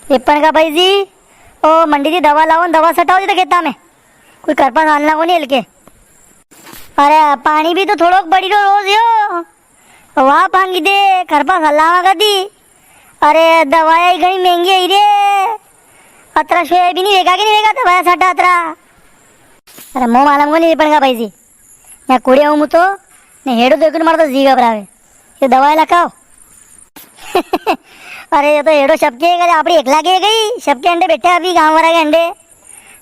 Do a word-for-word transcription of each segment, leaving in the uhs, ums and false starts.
लिपण का भाई जी, ओ मंडी री दवा लाओ न, दवा सटाओ जी तो खेता में। कोई करपा सालना कोनी हल्के। अरे, पाणी भी तो थोड़ोक पड़ी रो रोज यो। वाह, भांगी दे, करपा सालावा कदी। अरे, दवाया ही घणी महंगी आई रे। अतरा सोयाबीन ही वेगा कि नी वेगा, दवाया साटा अतरा। अरे, मो मालूम कोनी लिपण का भाई जी। या कुड़े हूँ मु तो, ने हेड़ो देखो ने मारो तो जी घबरावे। ये दवाई लखाओ। अरे, ये तो हेड़ो सबके है, आपणे एकला के गई, सबके अंडे बैठे अभी गांव वाला के अंडे।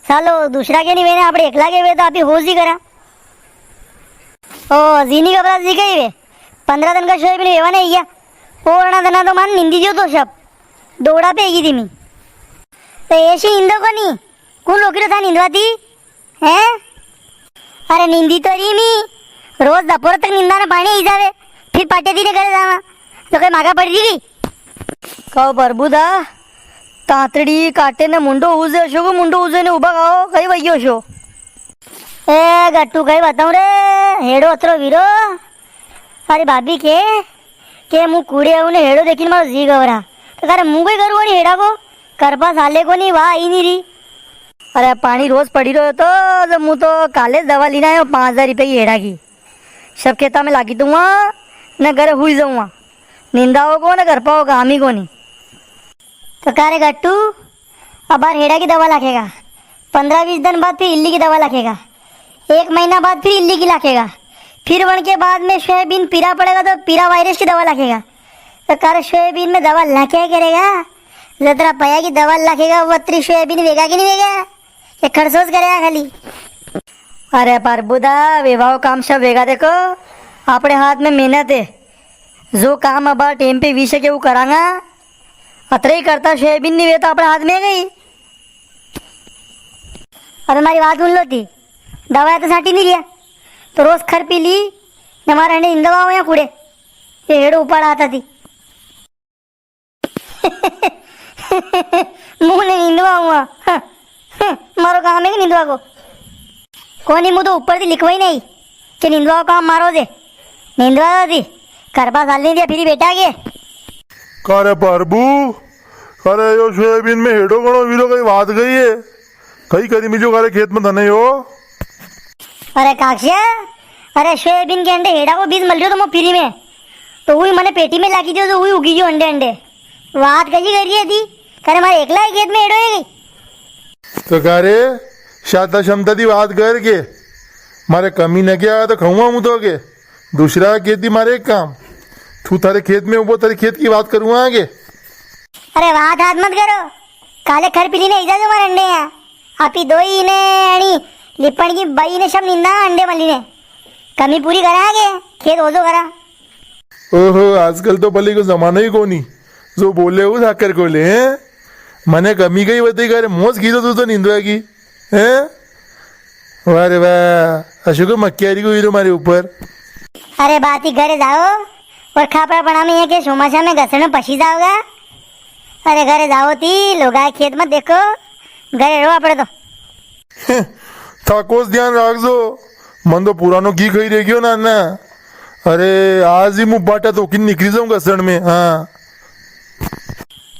सालो, दूसरा के नी वेने, आपणे एकला के वे तो आपी होश ही करा। ओ, जी नी घबरा जी गई वे। पन्द्रह दिन का सोयाबीन वेवा नी गया। ओ, अणा दना तो मान निंदी जो तो सब। दौड़ा पे गई थी मी। तो ऐसी निंदो को नी? कुण रोकी रो था निंदवा थी? हैं? अरे नींदी तो री मी, रोज दोपहर तक नींदा ने पाणी आई जावे, फिर पाटे दी ने घरे जावा, तो कई मागा पड़ी री की? कहो प्रभु दा, तांतड़ी काटे ने मुंडो उजे शो को, मुंडो उजे ने उबा खाओ, कई वइयो शो। ए गट्टू, कई बताऊं रे, हेड़ो अतरो वीरो, अरे भाभी के, के मु कूड़े आऊं ने हेड़ो देखी ने मारो जी घबरा। तो करे मु कोई करूं नी हेड़ा को, करपा साले को नी, वाह ही नी री। अरे पाणी रोज पड़ी रहो तो, तो मु तो काले ज दवा लीने आयो पाँच हजार रुपया की हेड़ा की। सब खेता में लागी दूंगा, ने घरे हुई जाऊंगा। निंदा हो को ने करपा हो काम ही कोनी। तो का रे गट्टू, अबार हेड़ा की दवा लाखेगा, पन्द्रह बीस दिन बाद फिर इल्ली की दवा लाखेगा, एक महीना बाद फिर इल्ली की लाखेगा, फिर वण के बाद में सोयाबीन पीरा पड़ेगा तो पीरा वायरस की दवा लाखेगा। तो का रे सोयाबीन में दवा लाख्या करेगा, जतरा पया की दवा लाखेगा, वो अतरी सोयाबीन वेगा कि नी वेगा? ये खर्चोज करेगा खाली। अरे प्रभु दा, वेवा को काम सब वेगा। देखो, आपणे हाथ में मेहनत है, जो काम अबार टेम पे वी सके वो करांगा। अतरे ही करता सोयाबीन नी वे तो आपणे हाथ में गई। अबे मारी बात सुन लो थी, दवाया तो साटी नी रिया, तो रोज खर पी ली, ने मारे अंडे निंदवा हो या कूड़े, ये हेड़ो उपाड़ा आता थी। मुंह ने निंदवा हुआ। हाँ, हाँ, मारो काम है कि निंदवा को? कोनी, मु तो ऊपर थी लिखवा ही नी कि निंदवा को काम मारो जे। निंदवा थी, करपा साल नी दिया, फिर ही बेटा के। का रे प्रभु, अरे यो सोयाबीन में हेड़ो घणो वीरो, कई बात गई है? कई करी मिल्यो का रे खेत में तने यो? अरे काकसा, अरे सोयाबीन के अंडे हेड़ा को बीज मल रियो तो मो फ्री में, तो वही मने पेटी में लागी दियो तो वही उगी गयो अंडे अंडे। बात कसी करी री है थी, करे मारे एकला ही खेत में हेड़ो है गई। तो का रे, शाता क्षमता थी बात कर के, मारे कमी न क्या तो खाऊंगा मु तो के। दूसरा खेत थी मारे एक काम, तू थारे खेत में उबो, थारे खेत की बात करूंगा आगे। अरे बात हाथ मत करो, काले खर पीली ने इजा जो मारे अंडे यहाँ। आपी दोई ने अणी लिपण की बई ने सब निंदा अंडे मली ने। कमी पूरी करा आगे, खेत ओजो करा। ओहो, आजकल तो भले को जमानो ही कोनी, जो बोले वो साकर को ले, हैं? मने कमी कई बताई करे, मौज की तो तू तो निंदवा की, हैं? वाह रे वाह, अशोक मक्यारी को हीरो मारे ऊपर। अरे बाती घरे जाओ, और खापड़ा पड़ा में ये के चौमासा में घसण पसी जाओगा। अरे घरे जाओ ती, लोगा खेत मत देखो, घरे रो आपड़े तो। थाकोस ध्यान राखजो, मन तो पुरानो घी खाई रह गयो ना, ना। अरे, आज ही मु बाटा तो किन निकली जाऊं घसण में, हाँ।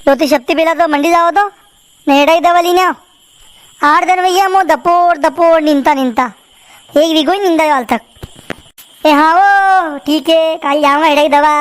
तो ती शक्ति पेला तो मंडी जाओ तो, ने हेड़ा की दवा लीने आओ। आठ दिन वैया मो दपोर, दपोर निंदता, निंदता। एक वीघो ही निंदा हाल तक। ए हाँ वो, ठीक है, काल जाऊंगा हेड़ा की दवा।